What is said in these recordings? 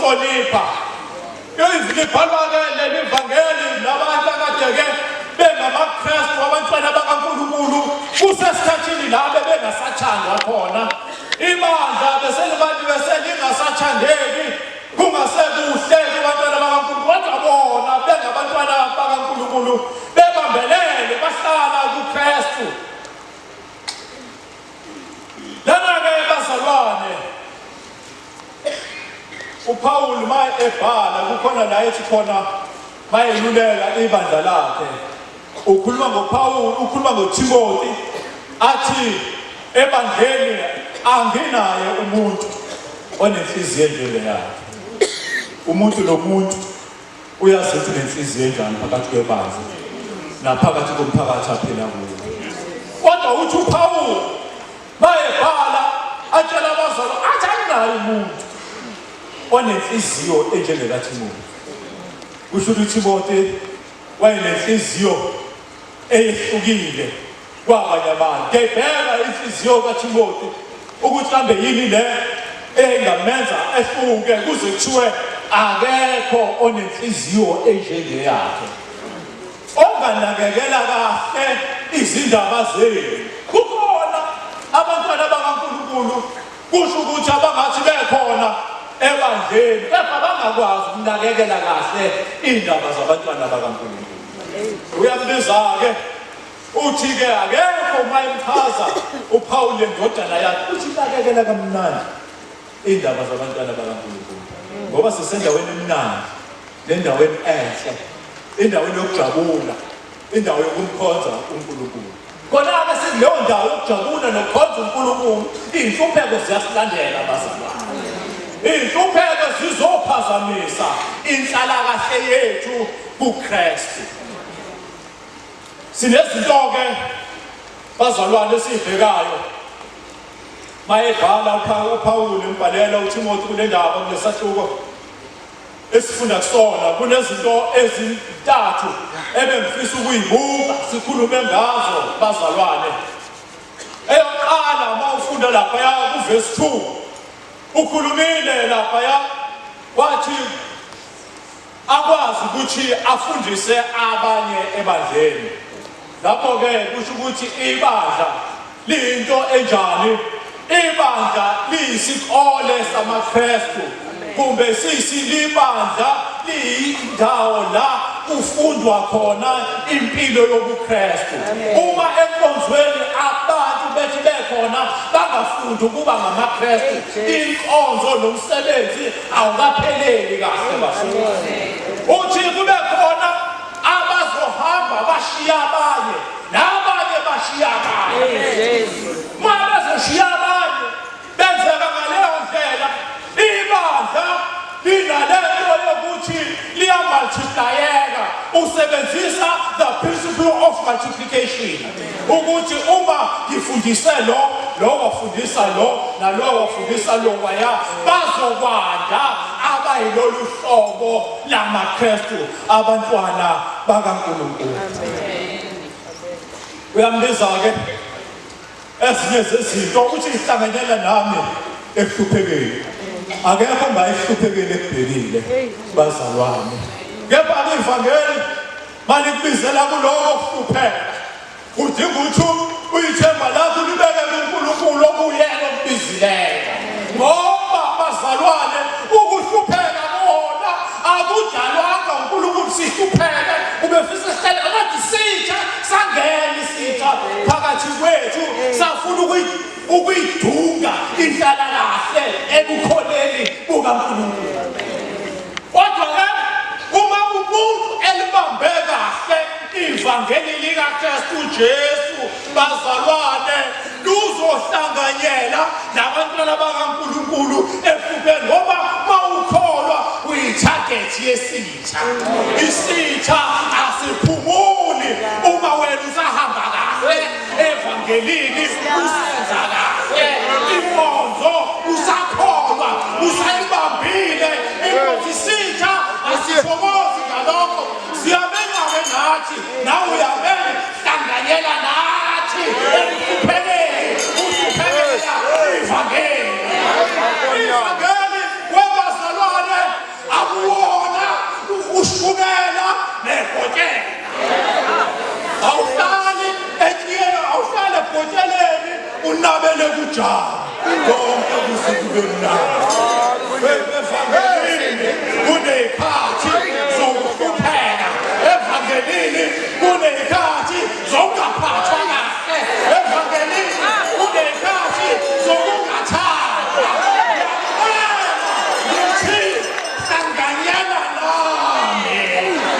ukuhlonipha. Libhalwa-ke leli vangeli nabantu akade-ke bengamaKristu, abantwana bakaNkulunkulu, kusesikhathini la bebengasathandwa khona. Ibandla beselibantu beselingasathandeki, kungasekuhle kubantwana bakaNkulunkulu, kodwa bona bengabantwana bakaNkulunkulu bebambelele bahlala kuKristu. Lana-ke bazalwane, uPaul ma ebhala kukhona la ethi khona mayeluleka ibandla lakhe, ukhuluma ngoPaul, ukhuluma ngoTimothy, athi ebandleni anginaye umuntu onenhliziyo enjengeyakhe. Umuntu nomuntu uyazi ukuthi unenhliziyo enjani phakathi kwebandla naphakathi komphakathi aphila kuwo. Kodwa uthi uPaul mayebhala atshela abazalwane athi anginaye umuntu onenhliziyo enjengekaThimothi. Kusho ukuthi uThimothi wayenenhliziyo eyehlukile kwabanye abantu. Ngiyayibheka inhliziyo kaThimothi ukuthi kambe yini le eyayingamenza ehluke kuze kuthiwe akekho onenhliziyo enjengeyakhe, onganakekela kahle izindaba zenu. Kukhona abantwana bakaNkulunkulu, kusho ukuthi abangathi bekhona ebandleni kepha bangakwazi ukunakekela kahle iy'ndaba zabantwana bakaNkulunkulu. Uyambiza-ke uthi-ke akekho uma emchaza uPawulu lendodana yakhe, uthi inakekela kamnandi iy'ndaba zabantwana bakaNkulunkulu, ngoba sisendaweni emnandi nendaweni enhle, indaweni yokujabula, indawo yokumkhonza uNkulunkulu. Khona-ke sikuleyo ndawo yokujabula nokukhonza uNkulunkulu, iy'nhlupheko ziyasilandela bazalwane. Iy'nhlupheko zizophazamisa inhlalakahle yethu kuKristu. Sinezinto-ke bazalwane esiyibhekayo mayebhala uPawulu embhalela uThimothi kule ndaba kulesahluko esifunda kusona, kunezinto ezintathu ebengifisa ukuyibuka sikhulume ngazo bazalwane. Eyokuqala, uma ufunda laphaya kuvesi 2, ukhulumile laphaya wathi akwazi ukuthi afundise abanye ebandleni. Lapho-ke kusho ukuthi ibandla liyinto enjani? Ibandla liyisikole samaKristu, kumbe sisi libandla liyindawo la kufundwa khona impilo yobuKristu. Uma enkonzweni abantu bethi bekhona bangafundi ukuba ngamaKristu, inkonzo nomsebenzi awukapheleli kahle bafowethu. Uthi kube khona abazohamba bashiya abanye, nabanye bashiya abanye. Uma bezoshiya abanye benzeka ngaleyo ndlela, ibandla linalento yokuthi liyamultiplayeka. Usebenzisa the principle of multiplication, ukuthi uma ngifundise lo, lo wafundisa lo, nalo wafundisa lo, waya bazokwanda abayilolu hlobo lamaKristu, abantwana bakaNkulunkulu. Uyambiza-ke ezinye zezinto ukuthi ihlanganyela nami ekuhluphekeni. Akekho ongayihluphekeli ekubhekile bazalwane, kepha ivangeli malikubizela kuloko kuhlupheka, kudinga ukuthi uyithemba lakho libeke kuNkulunkulu okuyena okubizileyo, ngoba bazalwane ukuhlupheka kona akudalwanga uNkulunkulu sihlupheke. Ubefisa sihlale kodwa isitha sangena, isitha phakathi kwethu safuna ukuyidunga inhlalakahle ebukhoneni bukaNkulunkulu. Kodwa-ke uma umuntu elibambe kahle ivangeli likaKristu Jesu, bazalwane, luzohlanganyela nabantwana bakaNkulunkulu efupheni, ngoba mawukholwa uyi-target yesitha. Isitha asiphumuli uma wena usahamba kahle evangelini, usenza kahle inkonzo, usakholwa, usayibambile inkonzo. Isitha asithokozi ngalokho. Siyamenza-ke nathi, nawe uyamenza, hlanganyela nathi ekuhlupheleni, uhluphekela ivangeli. Ivangeli webazalwane Kube mnandi. Evangelini kuney'khathi zokuhlupheka. Evangelini kuney'khathi zokungaphathwa kahle. Evangelini kuney'khathi zokungathandwa. Ngiyakuncenga ngithi hlanganyela nami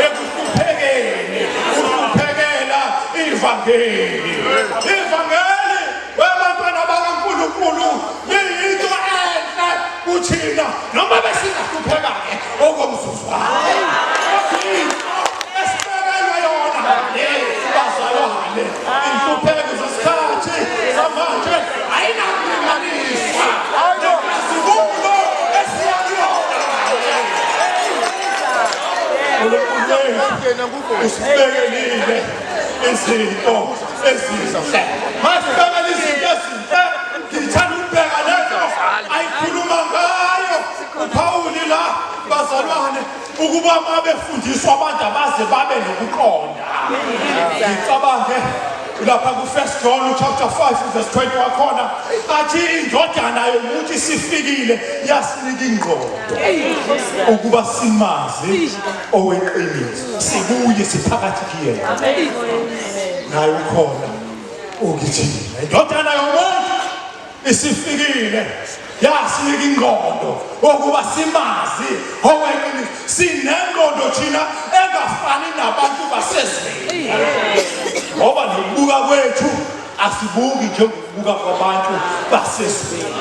ekuhluphekeni, uhluphekela ivangeli. Ivangeli webantwana bakaNkulunkulu liyinto enhle kuthina noma besingahlupheka-ke okomzuzwana. Kodwa into esibekelwe yona le bazalwane, inhlupheko zesikhathi samanje ayinakulinganiswa nenkazimulo esiya kuyona. uNkulunkulu usibekelile izinto ezinhle. Masibekele izinto ezinhle, ngithanda ukubheka lento ayikhuluma ngayo uPhawuli la bazalwane ukuba uma befundiswa abantu abaze babe nokuqonda. Ngicabange lapha ku-First John chapter 5 verse 20 wakhona athi indodana yomuntu isifikile yasinika ingqondo ukuba simazi oweqiniso sibuye siphakathi kuyena naye ukhona ukithina indodana yomuntu isifikile yasinika ingqondo ukuba simazi oweqiniso sinengqondo thina engafani nabantu basezweni ngoba nokubuka kwethu asibuki njengokubuka kwabantu basezweni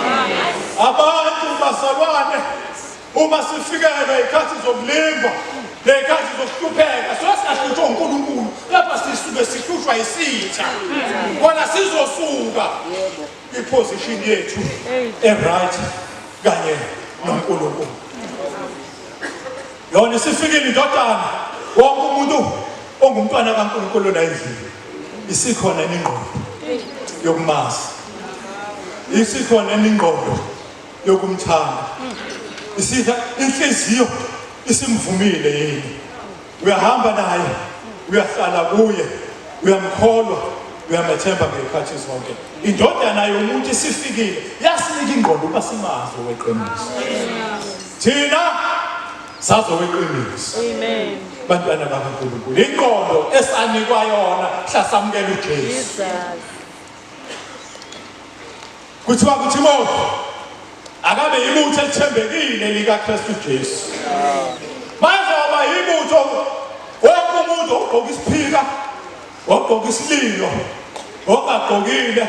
abantu bazalwane Uma sifikelwa izikhathi zokulingwa ney'khathi zokuhlupheka suke singahlutshwa uNkulunkulu lapha sisuke sihlushwa isitha kona sizosuka iposition yethu e-right kanye noNkulunkulu. Yona isifikile indodana, wonke umuntu ongumntwana kaNkulunkulu la endlini isikhona ingqondo yokumazi, isikhona ingqondo yokumthanda isitha inhliziyo isimvumile yini uyahamba naye uyahlala kuye uyamkholwa uyamethemba ngey'khathi zonke indodana yomuntu isifikile yasinika ingqondo uba simazi oweqiniso thina sazi oweqiniso bantwana bakankulunkulu ingqondo esanikwa yona hlasamukela ujesu Kuthiwa kuThimothi akabe yibutho elithembekile likaKristu Jesu. Bazoba yibutho wonke umuntu ogqoka isiphika, ogqoka isililo, ongagqokile,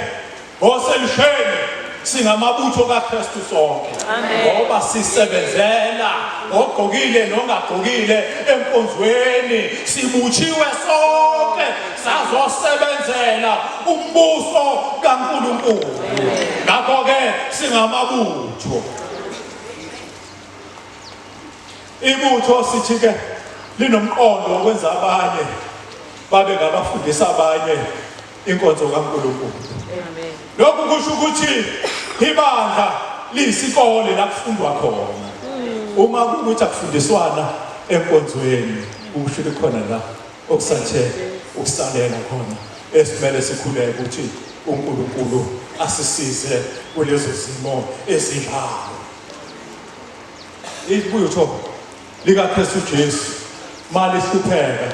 oselisheni singamabutho kaKristu sonke ngoba sisebenzela ogqokile nongagqokile enkonzweni sibutshiwe sonke sazosebenzela umbuso kaNkulunkulu. Ngakho-ke singamabutho. Ibutho sithi-ke linomqondo wokwenza abanye babe ngabafundisa abanye inkonzo kaNkulunkulu. Lokhu kusho ukuthi ibandla liyisikole la kufundwa khona. Uma kuwukuthi akufundiswana enkonzweni, kusho ukuthi khona la okusathe ukusalela khona esimele sikhuleke ukuthi uNkulunkulu asisize kulezo zimo ezinjalo. Ibutho likaKristu Jesu malihlupheka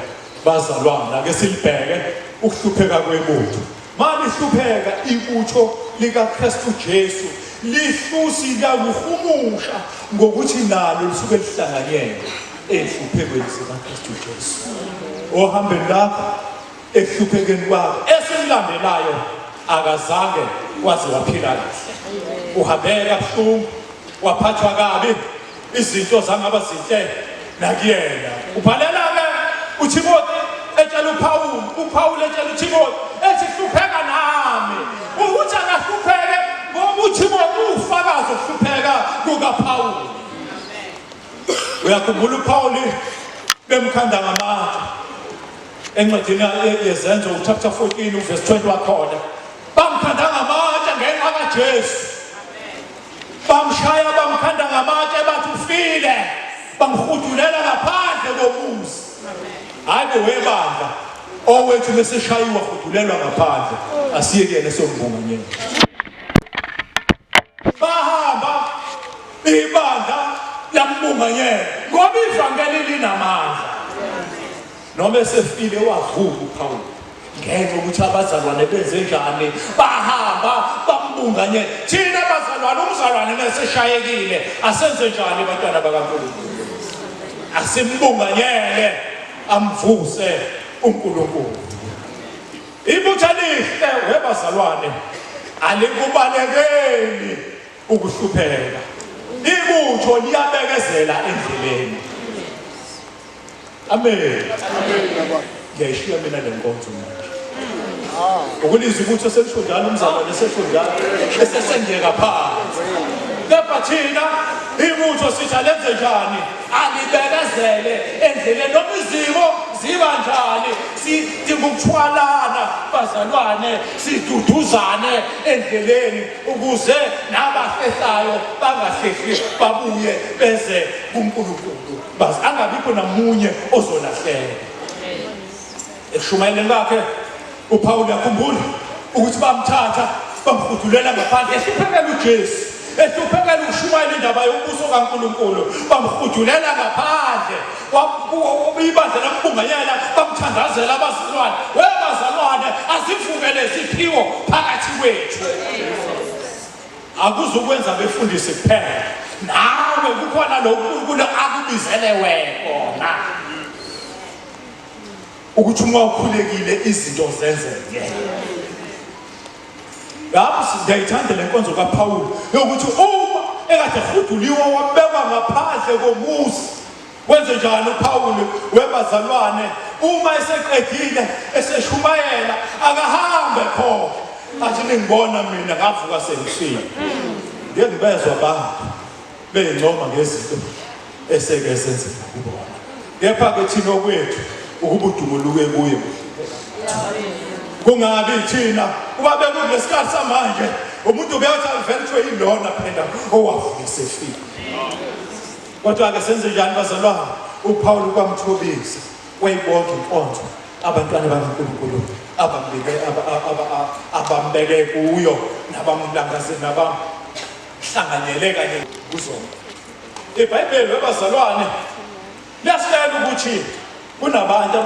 bazalwane ake silibheke ukuhlupheka kwebutho malihlupheka ibutho likaKristu Jesu lihlusi liyakuhumusha ngokuthi nalo lisuke lihlanganyele ey'hluphekweni zikaKristu Jesu. Ohambeni lakho ekuhluphekeni kwakho esimlandelayo akazange waze waphila kahle. Uhambe kabuhlungu, waphathwa kabi, izinto zangaba zinhle nakuyena. Ubhalela-ke uThimothi etshela uPawulu, uPawulu etshela uThimothi ethi hlupheka nami. Ukuthi akahlupheke ngoba uThimothi uwufakazi ukuhlupheka kukaPawulu. Uyakhumbula uPawuli bemkhanda ngamatshe encwadini yeZenzo chapter 14 uverse 20 wakhona bamkhanda ngamatshe ngenxa kaJesu bamshaya bamkhanda ngamatshe bathi ufile bamhudulela ngaphandle komuzi hayi bo webandla owethu meseshayiwa hudulelwa ngaphandle asiyekele sombunganyela bahamba Ibandla lambunganyela ngoba ivangeli linamandla. Noma esefile wavuka uPawulu ngenxa yokuthi abazalwane benze njani, bahamba bambunganyela. Thina bazalwane, umzalwane meseshayekile asenze njani bantwana bakaNkulunkulu? Asimbunganyele amvuse uNkulunkulu. Ibutho elihle webazalwane alikubalekeli ukuhlupheka. Ibutho liyabekezela endleleni. Amen. Ngiyayishiya mina le nkonzo manje. Ukulizwa ukuthi eselisho njalo umzalwane esesho njalo esesengiyeka phansi. Kepha thina ibutho sithi alenze njani? Alibekezele endleleni noma izimo ziba njani sidinga ukuthwalana bazalwane siduduzane endleleni ukuze nabahlehlayo bangahlehli babuye beze kuNkulunkulu. Bazi angabikho namunye ozolahleka. Ekushumayeleni kwakhe uPawulu yakhumbula ukuthi bamthatha bamhudulela ngaphandle ehluphekela uJesu, ehluphekela ukushumayela indaba yombuso kaNkulunkulu, bamhudulela ngaphandle. Ibandla lambunganyela, bamthandazela abazalwane. Webazalwane, asivuke lesiphiwo phakathi kwethu. Akuzukwenza abefundisi kuphela, nawe kukhona lokhu uNkulunkulu akubizele wena ukuthi uma ukhulekile izinto zenzeke. Lapho ngiyayithanda le nkonzo kaPawulu yokuthi uma ekade ehuduliwe wabekwa ngaphandle komuzi Wenze njani uPawulu webazalwane uma eseqedile eseshumayela akahambe khona athi ningibona mina ngavuka sengifile. Ngeke ngibezwa abantu beyincoma ngezinto eseke senzeka kubona. Kepha ke thina okwethu ukuba udumo luke kuye. Kungabi thina kuba bekunesikhathi samanje umuntu ubeyothi avele kuthiwe yilona phela owavuka esefile. Kodwa-ke senze njani bazalwane? UPawulu kwamthobisa, wayibonga inkonzo abantwana bakaNkulunkulu abambeke abambeke kuyo nabamlangaze nabamhlanganyele kanye kuzona. IBhayibheli webazalwane liyasitshela ukuthi kunabantu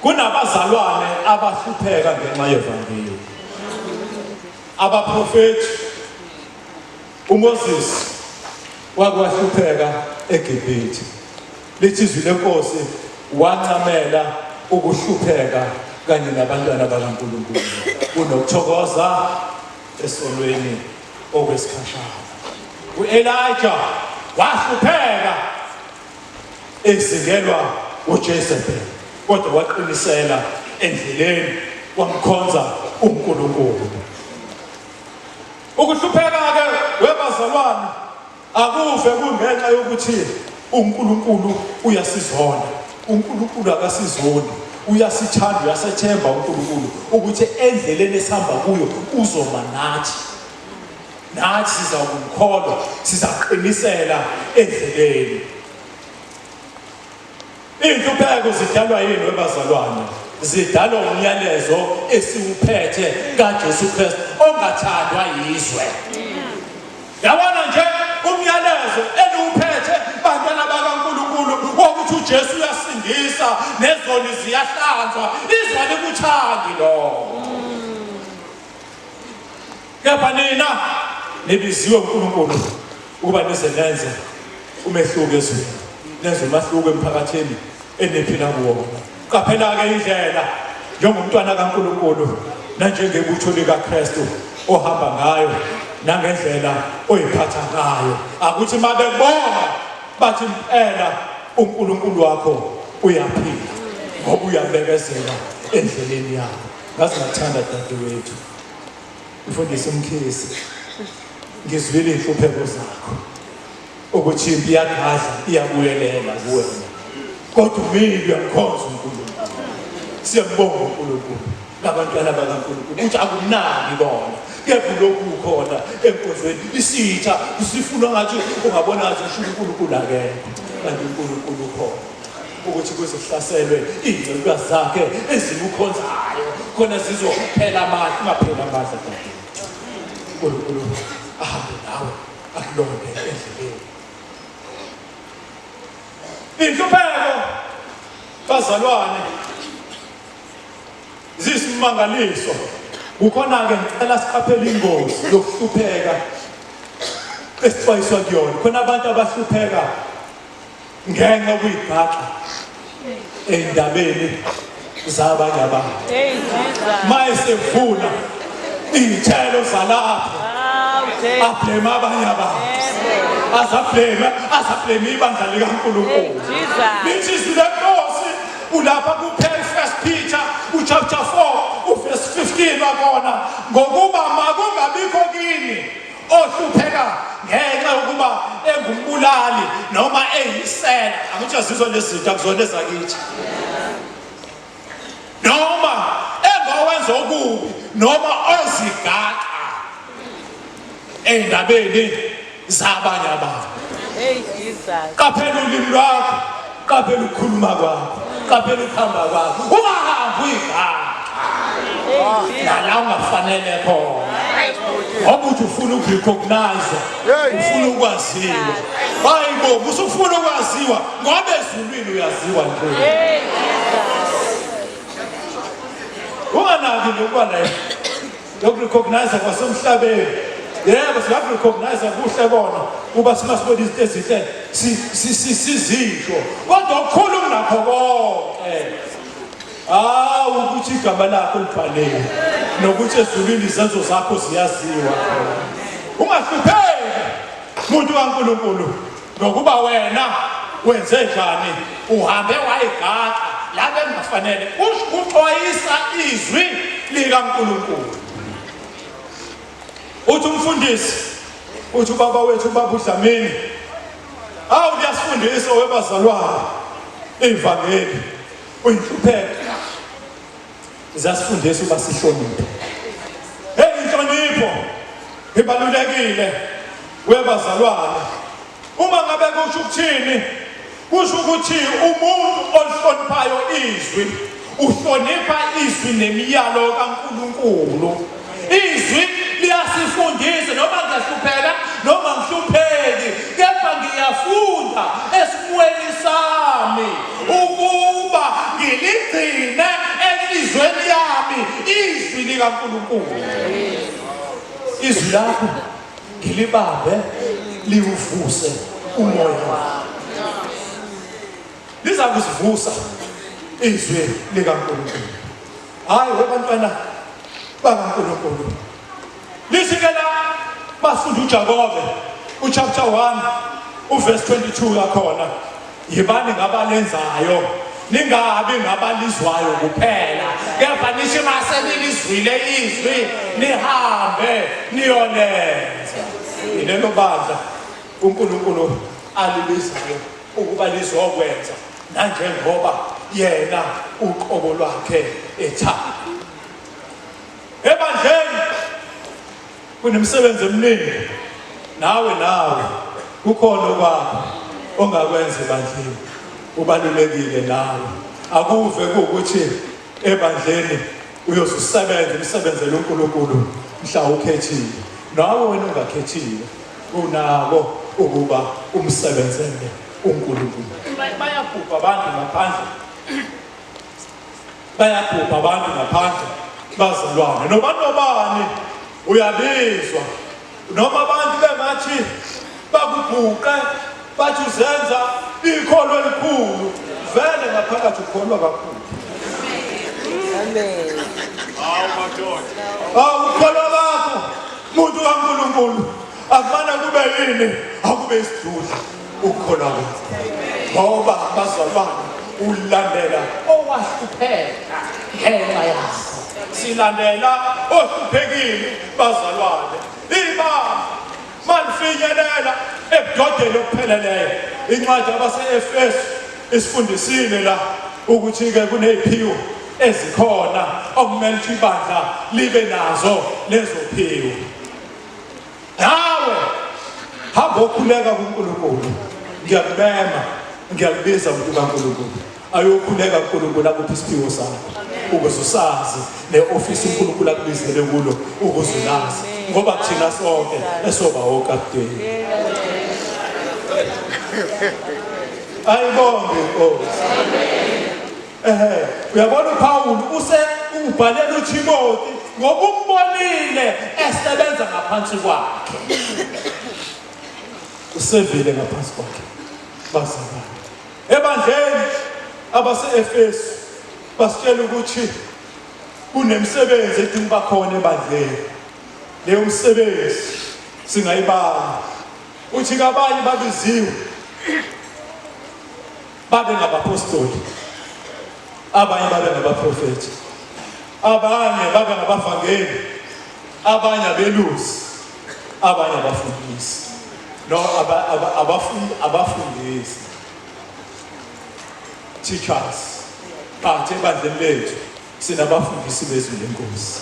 kunabazalwane abahlupheka ngenxa yevangeli. Abaprofethi UMoses wakwahlupheka eGibhithe. Lithi izwi lenkosi wancamela ukuhlupheka kanye nabantwana bakaNkulunkulu kunokuthokoza esonweni okwesikhashana. U-Elijah wahlupheka ezingelwa uJezebel kodwa waqinisela endleleni wamkhonza uNkulunkulu. Ukuhlupheka-ke webazalwane akuve kungenxa yokuthi uNkulunkulu uyasizonda. UNkulunkulu akasizondi, uyasithanda, uyasethemba uNkulunkulu ukuthi endleleni esihamba kuyo uzoma nathi. Nathi sizakumkholwa, sizaqinisela endleleni. Iy'nhlupheko zidalwa yini webazalwane? Zidalwa umyalezo esiwuphethe kaJesu Kristu ongathandwa yizwe. Yabona nje umyalezo eliwuphethe bantwana bakaNkulunkulu wokuthi uJesu uyasindisa nezoni ziyahlanzwa, izwe alikuthandi lokho. Kepha nina nibiziwe uNkulunkulu ukuba nize nenze umehluko ezweni, nenze umahluko emphakathini eniphila kuwona. Qaphela-ke indlela njengomntwana kaNkulunkulu nanjengebutho likaKristu ohamba ngayo nangendlela oyiphatha ngayo. Akuthi uma bebona bathi impela uNkulunkulu wakho uyaphila ngoba uyabekezela endleleni yakho. Ngaze ngakuthanda dadewethu. Mfundisi uMkhize, ngizwile iy'nhlupheko zakho ukuthi impi iyagadla iyabuyelela kuwena, kodwa umile uyamkhonza uNkulunkulu. Siyambonga uNkulunkulu nabantwana bakaNkulunkulu ukuthi akunaki bona kepha lokhu ukhona enkonzweni isitha usifuna ngathi ungabona ngathi usho uNkulunkulu akekho kanti uNkulunkulu ukhona ukuthi kuze kuhlaselwe iy'ncekukazi zakhe ezimukhonzayo khona zizophela amandla ungapheli amandla dadewethu. uNkulunkulu ahambe nawe. Akulonde endleleni. Inhlupheko bazalwane ziyisimangaliso. Kukhona-ke ngicela siqaphele ingozi yokuhlupheka esixwayiswa kuyona. Khona abantu abahlupheka ngenxa yokuyibhaxa ey'ndabeni zabanye abantu. Mayesevuna iy'thelo zalapho ableme abanye abantu, azableme azableme ibandla likaNkulunkulu. Lithi izwi lenkosi ulapha kuphela First Peter uchapter 4 uverse 15 wakona, ngokuba makungabikho kini ohlupheka ngenxa yokuba engumbulali noma eyisela. Angithi azizwa lezi zinto, akuzona ezakithi, noma engowenza okubi noma ozigaxa ey'ndabeni zabanye abantu. Hey Jesus. Qaphela ulimi lwakho, qaphela ukukhuluma kwakho, qaphela ukuhamba kwakho. Ungahambi uyigaxa nala ungafanele khona. Ngoba uthi ufuna ukurecognize, ufuna ukwaziwa. Hayi bo, usufuna ukwaziwa ngoba ezulwini uyaziwa nje. Hey Jesus. Unganaki nje ukuba naye yokurecognize kwasemhlabeni. Yebo, singakurecognize kuhle kona uba simasibona izinto ezinhle sizisho, kodwa okukhulu kunakho konke hawu ukuthi igama lakho libhaliwe nokuthi ezulwini izenzo zakho ziyaziwa. Ungahlupheki muntu kaNkulunkulu ngokuba wena wenze njani, uhambe wayigaxa la bengafanele. Kuxwayisa izwi likaNkulunkulu. Uthi umfundisi, uthi ubaba wethu ubaba uDlamini, awu liyasifundisa webazalwane ivangeli, uyinhlupheko ziyasifundisa uba sihloniphe. Hey, inhlonipho ibalulekile webazalwane. Uma ngabe kusho ukuthini? Kusho ukuthi umuntu olihloniphayo izwi uhlonipha izwi nemiyalo kaNkulunkulu. Izwi liyasifundisa noma ngiyahlupheka noma ngihlupheki, kepha ngiyafunda esimweni sami ukuba ngiligcine enhlizweni yami izwi likaNkulunkulu. Izwi lakho ngilibambe liwuvuse umoya wami. Liza kusivusa izwi likaNkulunkulu. Hayi webantwana bakaNkulunkulu. Lithi ke la bafunda uJakobe uchapter 1 uverse 22 yakhona, yibani ngabalenzayo ningabi ngabalizwayo kuphela, kepha nisho mase nilizwile izwi nihambe niyolenza. Ilelo bandla uNkulunkulu alibizayo ukuba lizokwenza nanjengoba yena uqobo lwakhe ethanda. Ebandleni kunemisebenzi eminingi, nawe nawe kukhona okwakho ongakwenza ebandleni, ubalulekile nawe. Akuve kuwukuthi ebandleni uyozusebenza umsebenzele uNkulunkulu mhla ukhethile, nawe wena ungakhethiwe unako ukuba umsebenzele uNkulunkulu. Bayabhubha abantu ngaphandle, bayabhubha abantu ngaphandle bazalwane, noma nobani uyabizwa, noma abantu bengathi bakubhuqe bathi uzenza ikholo elikhulu, vele ngaphakathi ukholwa kakhulu. Amen. Hawu madoda. Awu ukholwa kwakho muntu kaNkulunkulu akufana kube yini, akube isidudla ukukholwa kwakho, ngoba bazalwane ulandela owahlupheka ngenxa yakho. Silandela ohluphekile bazalwane. Ibandla malifinyelela ebudodeni obupheleleyo. Incwadi yabase-Efesu isifundisile la ukuthi-ke kuney'phiwo ezikhona okumele ukuthi ibandla libe nazo lezo phiwo. Nawe hamba okhuleka kuNkulunkulu, ngiyakubema, ngiyakubiza muntu kaNkulunkulu, ayokhuleka kuNkulunkulu akuphi isiphiwo sakho ukuze usazi ne-ofisi uNkulunkulu akubizele kulo ukuze ulazi. Ngoba kuthina sonke esoba okapteni. Ayibonge inkosi. Ehe, uyabona uPaul use ubhalela uTimothy ngoba umbonile esebenza ngaphansi kwakhe. Usevile ngaphansi kwakhe. Bazalwane. Ebandleni abase-Efesu basitshela ukuthi Kunemisebenzi edinga ukuba khona ebandleni. Leyo msebenzi singayibala. Uthi kabanye babiziwe babe ngabapostoli, abanye babe ngabaprofethi, abanye babe ngabavangeli, abanye abelusi, abanye abafundisi. No, abafundisi. Teachers. But ebandleni lethu sinabafundisi bezwi lenkosi.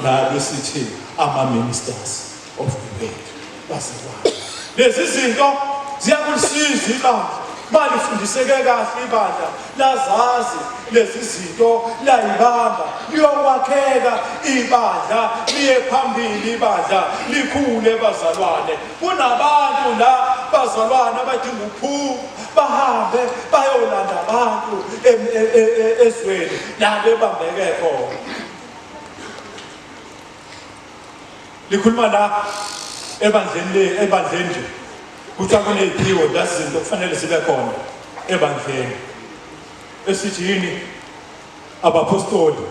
Nabo sithi ama ministers of the word. Bazalwane. Lezi zinto ziyakulisiza ibandla. Malifundiseke kahle ibandla lazazi lezi zinto layibamba liyokwakheka ibandla liye phambili ibandla likhule bazalwane kunabantu la bazalwane abadinga ukuphuma bahambe bayolanda abantu ezweni la bebambeke khona. Likhuluma la ebandleni le ebandleni nje kuthiwa kuney'phiwo lezi zinto kufanele zibe khona ebandleni esithi yini abaphostoli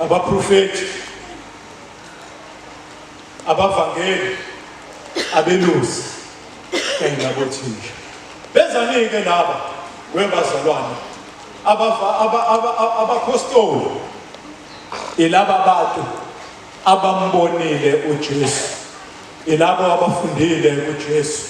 abaprofethi abavangeli abelusi kanye nabothisha benzani-ke laba webazalwane abaphostoli ilaba bantu abambonile uJesu ilabo abafundile kuJesu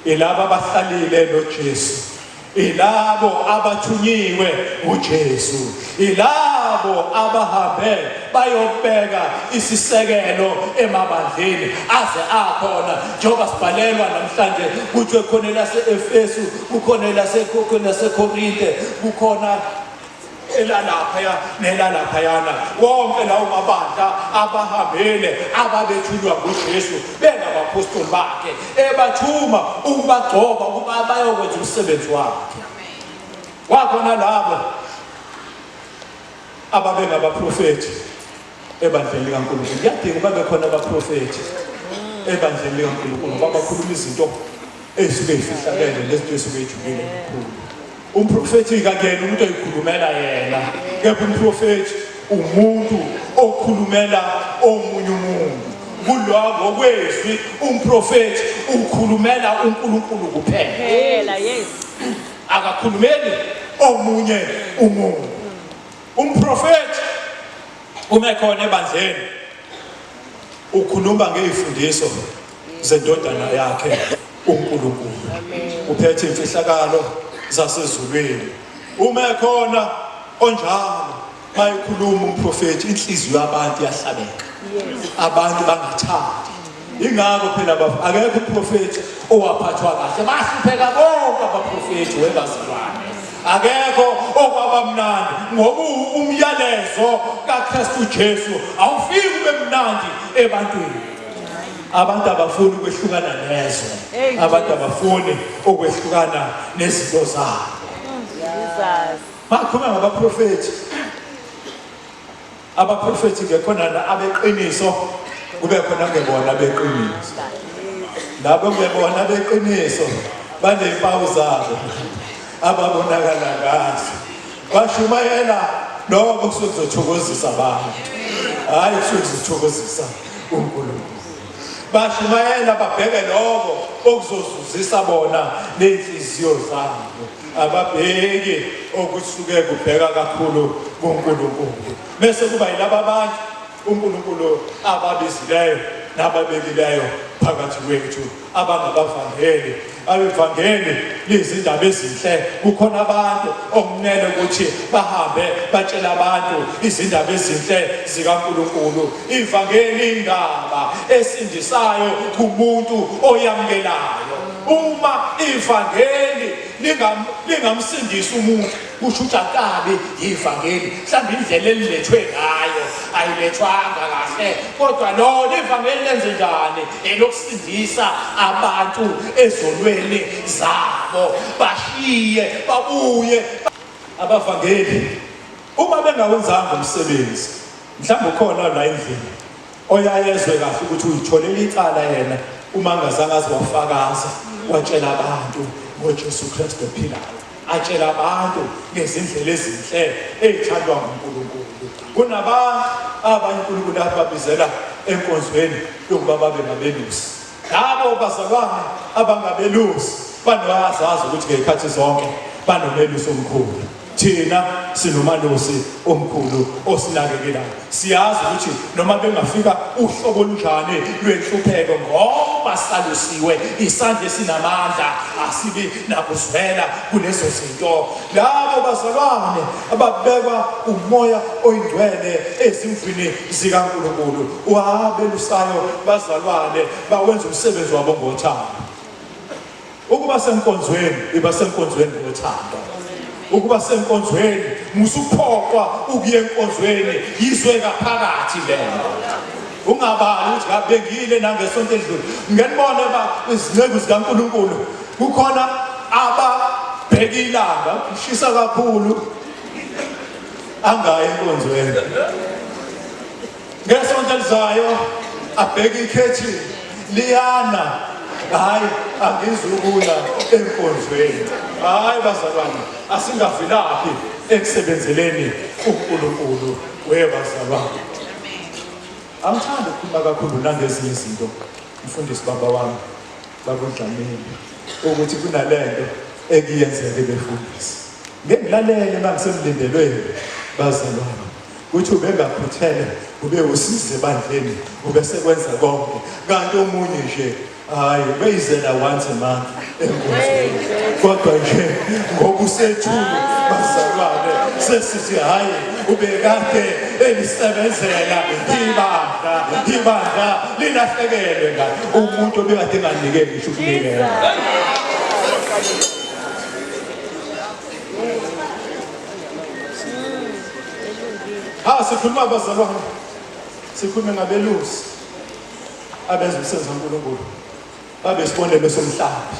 ilabo abahlalile noJesu Ilabo abathunyiwe uJesu, ilabo abahambe bayobeka isisekelo emabandleni aze akhona njengoba sibhalelwa namhlanje kuthiwe khona elase-Efesu, kukhona elaseKorinte, kukhona elalaphaya nelalaphayana wonke lawo mabandla abahambile ababethunywa nguJesu bengabaphostoli bakhe ebathuma ukubagcoba ukuba bayokwenza umsebenzi wakhe wakhona labo ababengabaprofethi ebandleni likaNkulunkulu kuyadinga babe khona abaprofethi ebandleni likaNkulunkulu babakhuluma izinto ey'suke y'fihlakele nezinto ey'suke y'julile kakhulu Umprofethi kakuyena umuntu oyikhulumela yena, kepha umprofethi umuntu okhulumela omunye umuntu. Kulwa ngokwezwi umprofethi ukhulumela uNkulunkulu kuphela. Phela, yes. Akakhulumeli omunye umuntu. Umprofethi uma ekhona ebandleni ukhuluma ngey'fundiso zendodana yakhe uNkulunkulu uphethe imfihlakalo zasezulwini uma ekhona onjalo mayikhuluma umprofethi inhliziyo yabantu iyahlabeka abantu bangathandi ingakho phela akekho umprofethi owaphathwa kahle bahlupheka bonke abaprofethi webazalwane akekho okwaba mnandi ngoba umyalezo kaKristu Jesu awufiki ube mnandi ebantwini Abantu abafuni ukwehlukana nezwe. Abantu abafuni ukwehlukana nezinto zabo. Jesus. Bakhuluma ngabaprofethi. Abaprofethi ngekhona abeqiniso kube khona ngebona abeqiniso. Labo ngebona abeqiniso banezimpawu zabo ababonakala ngazo. Bashumayela lokho kusuke kuzothokozisa abantu. Hayi kusuke kuzothokozisa uNkulunkulu. Bashumayela babheke lokho okuzozuzisa bona nezinhliziyo zabo. Ababheki okusuke kubheka kakhulu kuNkulunkulu. Bese kuba yilaba bantu uNkulunkulu ababizileyo nababekileyo phakathi kwethu abangabavangeli abevangeli lizindaba ezinhle kukhona abantu okumele ukuthi bahambe batshele abantu izindaba ezinhle zikaNkulunkulu ivangeli indaba esindisayo kumuntu oyamukelayo uma ivangeli lingamsindisi umuntu kusho ukuthi akabi yivangeli mhlawumbe indlela elilethwe ngayo ayilethwanga kahle kodwa lona ivangeli lenze njani elokusindisa abantu ezonweni zabo bashiye babuye abavangeli uma bengawenzanga umsebenzi mhlawumbe ukhona la endlini oyayezwe kahle ukuthi uyitholela icala yena uma angazange aziwafakaza watshela abantu ngoJesu Kristu ophilayo atshela abantu ngezindlela ezinhle ey'thandwa nguNkulunkulu. Kunabantu abanye uNkulunkulu ababizela enkonzweni yokuba babe ngabelusi. Labo bazalwane abangabelusi banoyazazi ukuthi ngey'khathi zonke banomelusi omkhulu. Thina sinomalusi omkhulu osinakekelayo. Siyazi ukuthi noma bengafika uhlobo olunjani lwenhlupheko ngoba salusiwe isandla esinamandla asibi nakuzwela kulezo zinto. Labo bazalwane ababekwa umoya oyingcwele ezimvini zikaNkulunkulu wabelusayo bazalwane bawenza umsebenzi wabo ngothando. Ukuba senkonzweni iba senkonzweni ngothando. Ukuba senkonzweni musuphoqwa ukuya enkonzweni yizwe ngaphakathi lento. Ungabali ukuthi ngabengile nangesonto edlule. Ngenibone ba izinceku zikaNkulunkulu kukhona ababheka ilanga lishisa kakhulu angayi enkonzweni. Ngesonto elizayo abheke ikhethini liyana hayi angizukuya enkonzweni. Hayi bazalwane asingavilaphi ekusebenzeleni uNkulunkulu webazalwane. Angithandi ukukhuluma kakhulu nangezinye izinto mfundisi baba wami bakuDlamini ukuthi kunalento ekuyenzeke befundisi. Ngeke ngilalele uma ngisemlindelweni bazalwane. Kuthi ubengakhuthele ube usize ebandleni ubesekwenza konke kanti omunye nje hayi ubeyizela once a month enkonzweni kodwa nje ngoba usethule bazalwane sesithi hayi ubekade elisebenzela ibandla ibandla lilahlekelwe ngaye umuntu obekade enganikeli ngisho ukunikela. Ha sikhuluma bazalwane. Sikhulume ngabelusi abenza umsebenzi kaNkulunkulu. Babe isibonelo somhlambi.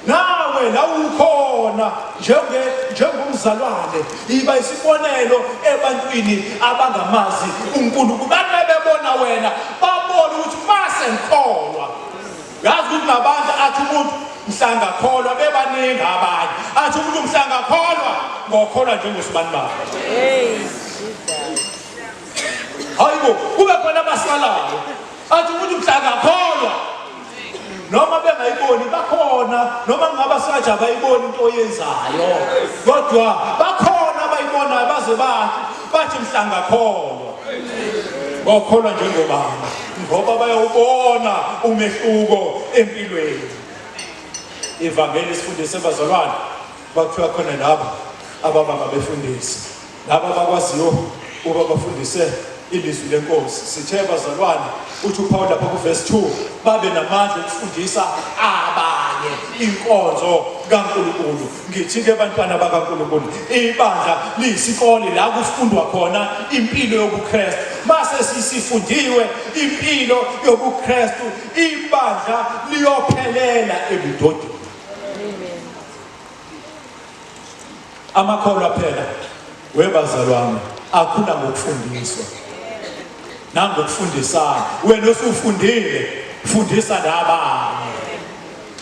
Nawe la ukhona njenge njengomzalwane iba isibonelo ebantwini abangamazi uNkulunkulu. Babe bebona wena babone ukuthi mase ngikholwa. Yazi ukuthi nabantu athi umuntu mhlangakholwa bebaningi abanye athi umuntu mhlangakholwa ngokholwa njengosibani babo. Hey Jesus. Hayibo kube khona abasalayo athi umuntu mhlangakholwa noma bengayiboni bakhona noma kungaba saja abayiboni into oyenzayo kodwa bakhona abayibonayo baze bathi bathi mhlangakholwa Ngokholwa njengobaba ngoba bayawubona umehluko empilweni. Ivangeli sifundise bazalwane kwakuthiwa khona laba ababa ngabefundisi laba abakwaziyo ukuba bafundise ilizwi lenkosi. Sithe bazalwane uthi uPaul lapha kuverse 2 babe namandla okufundisa abanye inkonzo kaNkulunkulu. Ngithi-ke bantwana bakaNkulunkulu, ibandla liyisikole la kufundwa khona impilo yobuKristu. Mase sisifundiwe impilo yobuKristu, ibandla liyophelela ebudodeni. Amakholwa phela webazalwane akhula ngokufundiswa nangokufundisana. Wena osufundile fundisa nabanye.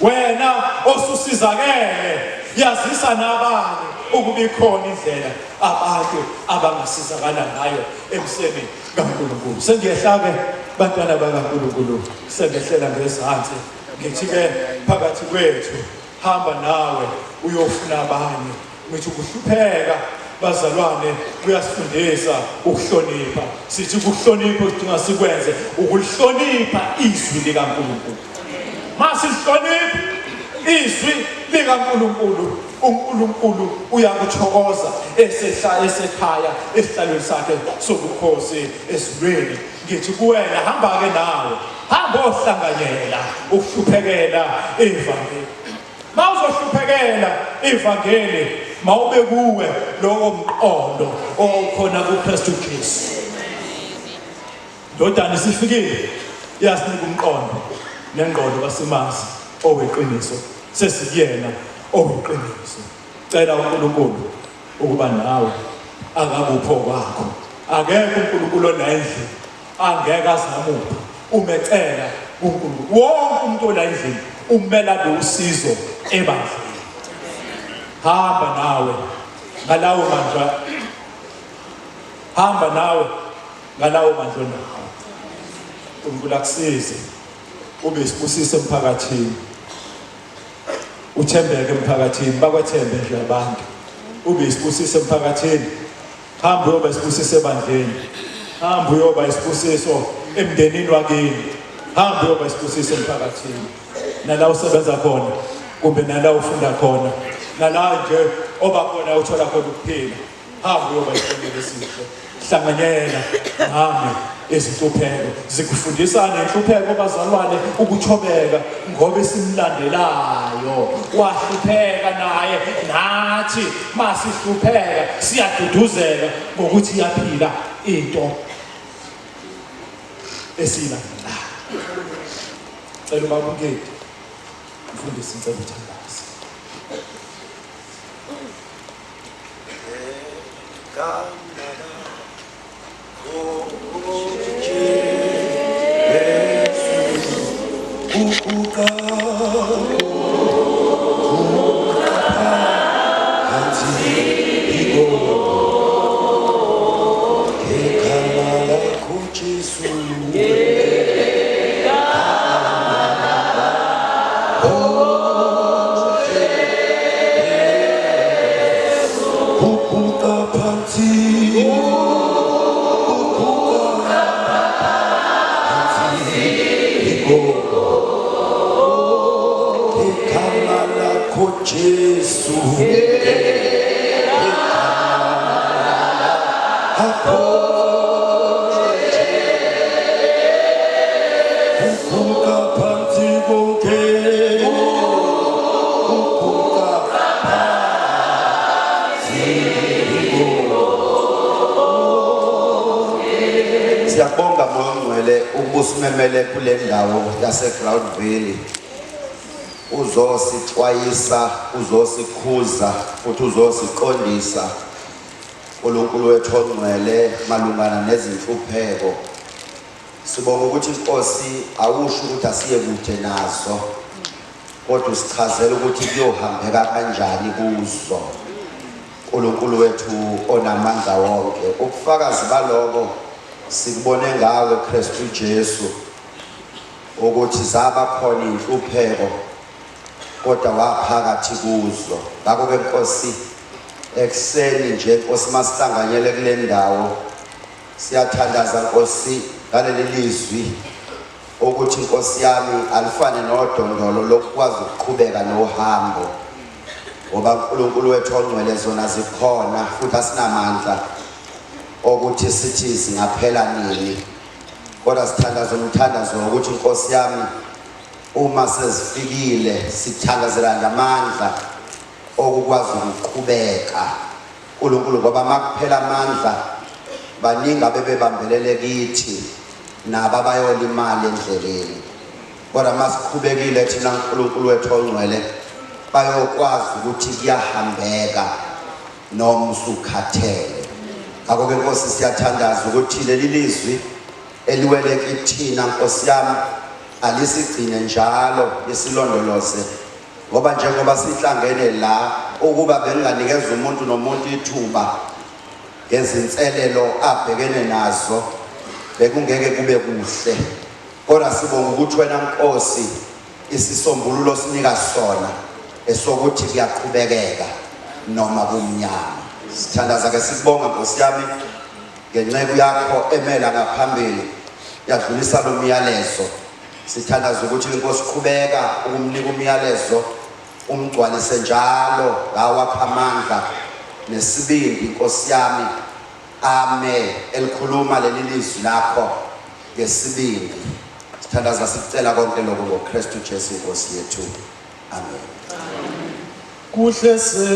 Wena osusizakele yazisa nabanye ukuba ikhona indlela abantu abangasizakala ngayo emseni kaNkulunkulu. Sengiyehla-ke bantwana bakaNkulunkulu, sengehlela ngezansi ngithi-ke phakathi kwethu hamba nawe uyofuna abanye. Ngithi ukuhlupheka bazalwane kuyasifundisa ukuhlonipha. Sithi ukuhlonipha sidinga sikwenze ukuhlonipha izwi likaNkulunkulu. Masihlonipha izwi likaNkulunkulu, uNkulunkulu uyakuthokoza esehla esekhaya esihlalweni sakhe sobukhosi ezulwini. Ngithi kuwena hamba-ke nawe, hamba ohlanganyela ukuhluphekela ivangeli. Mawuzohluphekela ivangeli, mawube kuwe lowo mqondo owawukhona kuKristu Jesu. Ndodana isifikile yasinika umqondo nengqondo basimazi oweqiniso sesikuyena oweqiniso. Cela uNkulunkulu ukuba nawe akakupho kwakho. Akekho uNkulunkulu ola endlini angeke azamupha umecela kuNkulunkulu. Wonke umuntu ola endlini umela lo usizo ebandleni. Hamba nawe ngalawo mandla hamba nawe ngalawo mandla onawo. uNkulunkulu akusize ube isibusiso emphakathini. Uthembeke emphakathini, bakwethembe nje abantu. Ube isibusiso emphakathini. Hamba uyoba isibusiso ebandleni. Hamba uyoba isibusiso emndenini wakini. Hamba uyoba isibusiso emphakathini. Nala usebenza khona kumbe nala ufunda khona. Nala nje oba khona uthola khona ukuphila. Hamba uyoba isibonelo esihle. Hlanganyela nami izinhlupheko zikufundisa nenhlupheko bazalwane ukuthobeka ngoba esimlandelayo wahlupheka naye nathi masihlupheka siyaduduzeka ngokuthi iyaphila into esiyilandelayo. Cela ubaba uNkedi mfundisi ngicela uthandaze. Jesu Siyabonga Moya Ongcwele ukuba usimemele kule ndawo yaseGroundville uzosixwayisa uzosikhuza futhi uzosiqondisa uNkulunkulu wethu ongcwele malungana nezinhlupheko Sibonga ukuthi Nkosi awusho ukuthi asiye kude nazo kodwa usichazela ukuthi kuyohambeka kanjani kuzo. uNkulunkulu wethu onamandla wonke. Ubufakazi baloko sikubone ngawe Kristu Jesu ukuthi zaba khona inhlupheko kodwa waphakathi kuzo. Ngakho ke Nkosi ekuseni nje Nkosi masihlanganyele kule ndawo Siyathandaza Nkosi ngaleli lizwi ukuthi Nkosi yami alifane nodondolo lokukwazi ukuqhubeka nohambo ngoba uNkulunkulu wethu ongcwele zona zikhona futhi asinamandla okuthi sithi zingaphela nini kodwa sithandaza umthandazo wokuthi Nkosi yami uma sezifikile sithandazela ngamandla okukwazi ukuqhubeka uNkulunkulu ngoba makuphela amandla baningi abebebambelele kithi nabo abayolimala endleleni kodwa masiqhubekile thina uNkulunkulu wethu ongcwele bayokwazi ukuthi kuyahambeka noma usukhathele ngakho ke Nkosi siyathandaza ukuthi leli lizwi eliwele kithina Nkosi yami alisigcine njalo lisilondoloze ngoba njengoba sihlangene la ukuba benginganikeza umuntu nomuntu ithuba ngezinselelo abhekene nazo bekungeke kube kuhle kodwa sibonga ukuthi wena Nkosi isisombululo sinika sona esokuthi kuyaqhubekeka noma kumnyama sithandaza ke sikubonga Nkosi yami ngenceku yakho emela ngaphambili yadlulisa lo myalezo Sithandaza ukuthi inkosi qhubeka ukumnika umyalezo umgcwalise njalo ngawakho amandla nesibindi inkosi yami ame elikhuluma leli lizwi lakho ngesibindi sithandaza sikucela konke lokho ngoKristu Jesu inkosi yethu amen kuhle se